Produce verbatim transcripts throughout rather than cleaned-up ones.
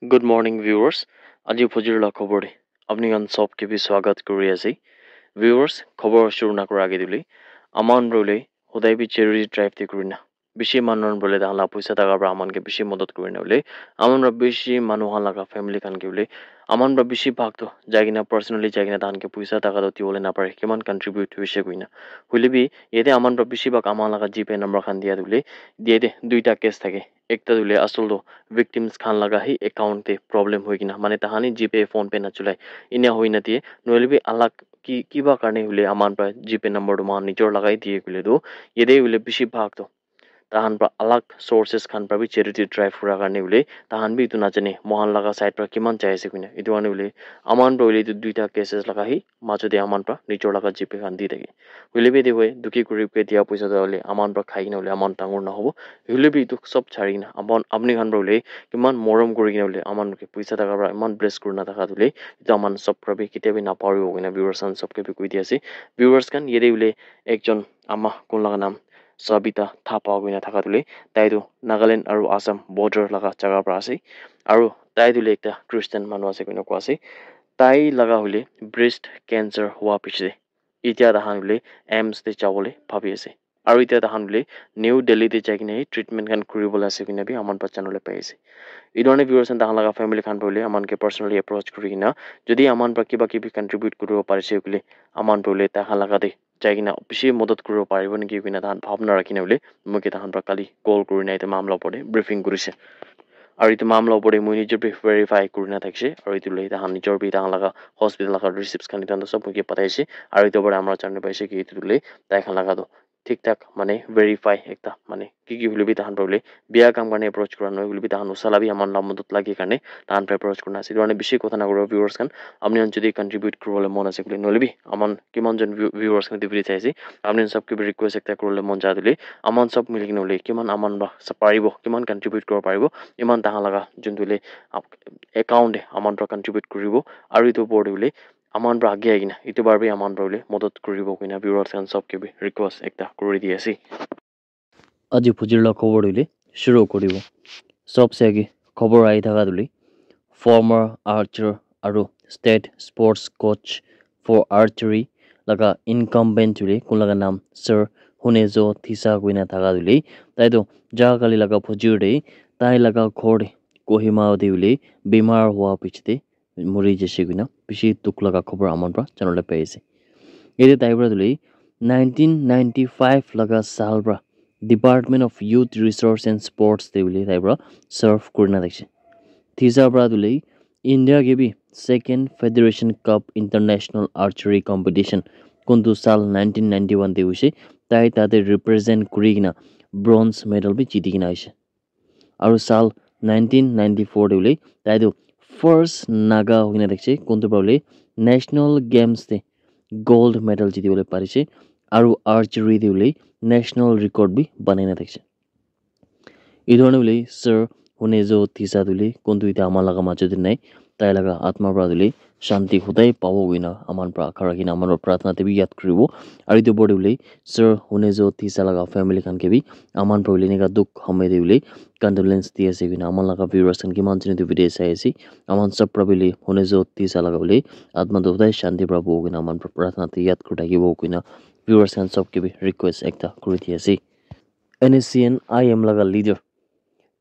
Good morning, viewers. Aji phujir la khobor de apni khan sob ke bi swagat kuri ase. Viewers, khobor shuru na kura age duli, aman role hodai bi charity drive te kurina bishi manu khan bole tahan la puisa taka pra aman ke bishi modot kurina bole, aman pra bishi manu khan laga family khan ke bole, aman pra bishi bhag to jai kena personally jai kena tahan ke puisa taka to dibole napare, kiman contribute hoise koina. Hoile bi yate aman pra bishi bhag aman laga G P number khan dia dule, yate duita case thake. Ekta dule asol to victims khan laga hi account te problem hoi kena, mane tahan hi G P, PhonePe na chulai, enia hoi na die, nohole bi alag ki kiba karne hule aman pra G P number to mohan nijor lagai die kule to, yate hule bishi bhag to tahan pra alag sources khan pra bi charity drive kura karne hule, tahan bi etu najane mohan laga side pra kiman jai ase koina. Etu karne hule aman pra hule etu duita cases laga hi majo te aman pra nijor laga G P khan di thake. Hoile bi etu hoi, dukhi gurib ke dia poisa toh hoile aman pra khai kena hoile aman dangor nahobo. Hoile bi etu sob chari kena aman, apni khan pra hoile kiman morom kuri kena hoile aman ke poisa taka pra iman bless kurina thaka toh hoile etu aman sob pra bi ketia bi naparibo koina viewers khan sob ke bi koi di ase. Viewers khan, yate hoile ekjon ama kun laga nam Sabita Thapa koina thaka toh hoile, tai toh Nagaland aru Assam border laga jaga pra ase. Aru tai toh hoile ekta Christian manu ase koina koa ase. Tai laga hoile breast cancer hua piche te, etia tahan hoile AIIMS te jabole bhabi ase. Aru etia tahan hoile New Delhi te jai kena hi treatment khan kuribole ase koina bi aman pra janabole pai ase. Etu karne viewers khan, tahan laga family khan pra hoile aman ke personally approach kuri kena, jodi aman pra kiba kibi contribute kuribo parise koile, aman pra hoile tahan laga te jai kena bishi modot kuribo paribo niki koina tahan bhabna rakhi kena hoile, moi ke tahan pra kali call kuri kena etu mamla opor te briefing kurise. Aru etu mamla opor te moi nijor bi verify kuri kena thakise, aru etu hoile tahan nijor bi tahan laga hospital laga receipts khan etu khan toh sob moi ke patai ase. Aru etu opor te amra janabole paise ki etu hoile tai khan laga toh thik thak mane verify ekta mane ki ki hoile bi tahan pra hoile bia kam karne approach kura nohoi, hoile bi tahan usala bi aman la modot lage karne tahan pra approach kurina ase. Etu karne bishi kotha nakuribo viewers khan, apni khan jodi contribute kuribole mon ase koile, nohole bi aman kiman jon view- viewers khan etu video sai ase, apni khan sob ke bi request ekta kuribole mon ja toh hoile, aman sob mili kena hoile kiman aman pra sa paribo, kiman contribute kuribo paribo, iman tahan laga juntu hoile ap- account te aman pra contribute kuribo. Aru etu opor te hoile aman pra age ahi kena etu bar bi aman pra hoile modot kuribo koina viewers khan sob ke bi request ekta kuri di ase. Aji phujir la khobor hoile shuru kuribo. Sob se age khobor ahi thaka toh hoile, former archer aru state sports coach for archery laga incumbent hoile kun laga nam Sir Hunejo Thisa koina thaka toh hoile, tai toh ja kali laga phujir te tai laga ghor te Kohima te hoile bimar hua piche te muri jaise koina bishi dukh laga khobor aman pra janabole pai ase. Yate tai pra toh hoile nineteen ninety five laga saal pra Department of Youth Resource and Sports te hoile tai pra serve kurina thakise. Thisa pra toh hoile India ke bi second Federation Cup International Archery Competition kuntu saal nineteen ninety one te hoise, tai tate represent kuri kena bronze medal bi jiti kena aise. Aru saal nineteen ninety four te hoile tai toh first Naga hoina thakise kuntu pra hoile National Games te gold medal jitibole parise. Aru archery te hoile national record bi banai na thakise. Etu karne hoile Sir Hunejo Thisa toh hoile kuntu etia ama laga majo te nai, tai laga atma pra toh hoile shanti hodai pabo koina aman pra akha rakhi kena aman pra pratna te bi yad kuribo. Aru etu opor te hoile Sir Hunejo Thisa laga family khan ke bi aman pra hoile enika dukh hamai te hoile condolence di ase koina aman laga viewers khan kiman jani etu video sai ase, aman sob pra hoile Hunejo Thisa laga hoile atma toh hodai shanti pra pabo koina aman pra pratna te yad kuri thakibo koina viewers khan sob ke bi request ekta kuri di ase. N S C N I M laga leader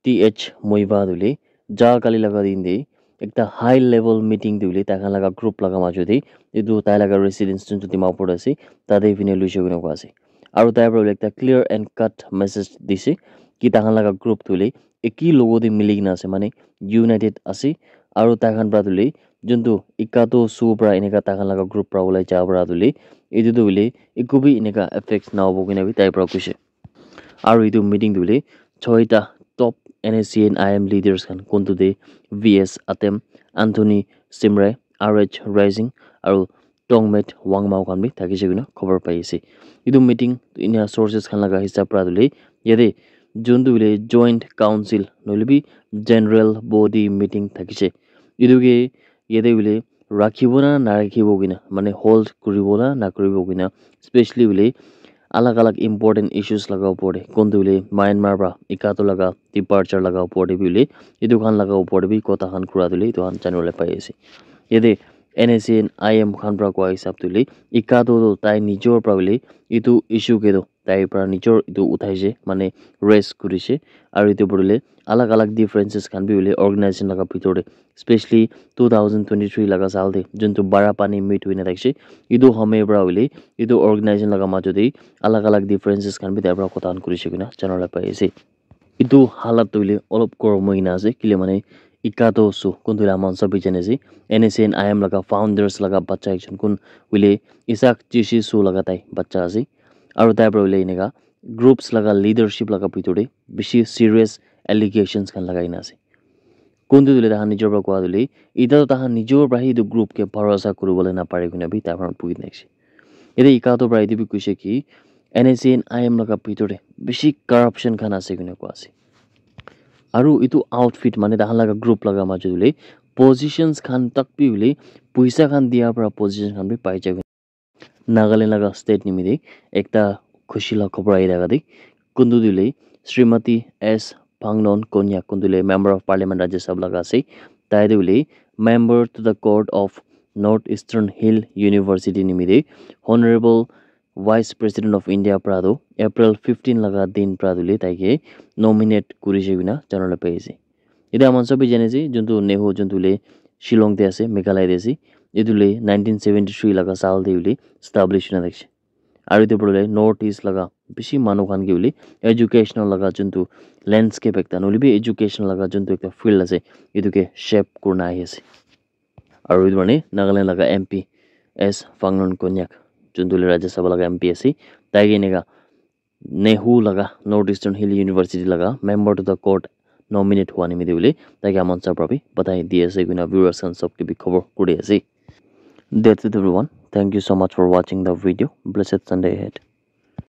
T H Muivah toh hoile ja kali laga din te ekta high level meeting te hoile tai khan laga group laga majo te etu tai laga residence juntu Dimapur te ase, tate hoine loise koina koa ase. Aru tai pra hoile ekta clear and cut message dise ki tai khan laga group toh hoile eki logo te mili kena ase, mane united ase. Aru tai khan pra toh hoile juntu ikato su pra enika tai khan laga group pra ulai ja pra toh hoile etu toh hoile eku bi enika effects nahobo koina bi tai pra koise. Aru etu meeting te hoile choita top N S C N I M leaders khan kuntu te V S Atem, Anthony Simray, R H Rising aru Tongmet Wangmao khan bi thakise koina khobor pai ase. Etu meeting enia sources khan laga hisab pra toh hoile yate juntu hoile joint council nohole bi general body meeting thakise. Etu ke yate hoile rakhibo na narakhibo koina, mane hold kuribo na nakuribo koina, specially hoile alag alag important issues laga opor te, kuntu hoile Myanmar para Ikato laga departure laga opor te bi hoile, etu khan laga opor te bi kotha khan kura tu hoile etu khan janiwole pai ase. Yate N S C N I M khan para koa hisab tu hoile, Ikato tu tai nijor para hoile etu issue ke tu tai para nijor etu uthaise, mane raise kurise, aru etu opor te hoile alag alag differences khan bi hoile organization laga bitor te, specially two thousand twenty-three laga saal te juntu Barapani meet hoina thakise, etu homoy para hoile etu organization laga majo te alag alag differences khan bi tai para kotha khan kurise koina janiwole pai ase. Etu halat tu hoile olop gorom hoikena ase, kile mane Ikato su kuntu hoile aman sob bi jane ase, N S C N I M laga founders laga bacha ekjon kun hoile Isaac Chishi Su laga tai bacha ase, aru tai para hoile eneka groups laga leadership laga bitor te bishi serious allegations khan lagai kena ase. Kuntu tu hoile tahan nijor para koa tu hoile, eta tu tahan nijor para hi etu group ke bharosa kuribole napare koina bi tai para bukhi kena ase. Yate Ikato para etu bi koise ki N S C N I M laga bitor te bishi corruption khan ase koina koa ase. Aru etu outfit mane tahan laga group laga majo te hoile positions khan tak bi hoile puisa khan dia para position khan bi pai jai. Nagaland laga state nimite ekta khushi la khobor ahi thaka de, kuntu tu hoile Srimati S Phangnon Konyak, kuntu hoile Member of Parliament Rajya Sabha laga ase, tai tu hoile Member to the Court of North Eastern Hill University nimite Honorable Vice President of India para tu April fifteen laga din para tu hoile tai ke nominate kurise koina janabole pai ase. Etia aman sob bi jane ase, juntu NEHU, juntu hoile Shillong te ase, Meghalaya te ase. Etu hoile nineteen seventy-three laga saal te hoile establish hoina thakishe. Aru etu opor te North East laga bishi manu khan ke hoile educational laga juntu landscape ekta, nohoile bi educational laga juntu ekta field ase, etu ke shape kurina ahi ase. Aru etu karne Nagaland laga M P S Phangnon Konyak, juntu hoile Rajya Sabha laga M P ase, tai ke eneka NEHU laga, North Eastern Hill University laga member to the court nominate hua nimite hoile tai ke aman sob para bi batai di ase koina viewers khan sob ke bi khobor kuri ase. That's it everyone. Thank you so much for watching the video. Blessed Sunday ahead.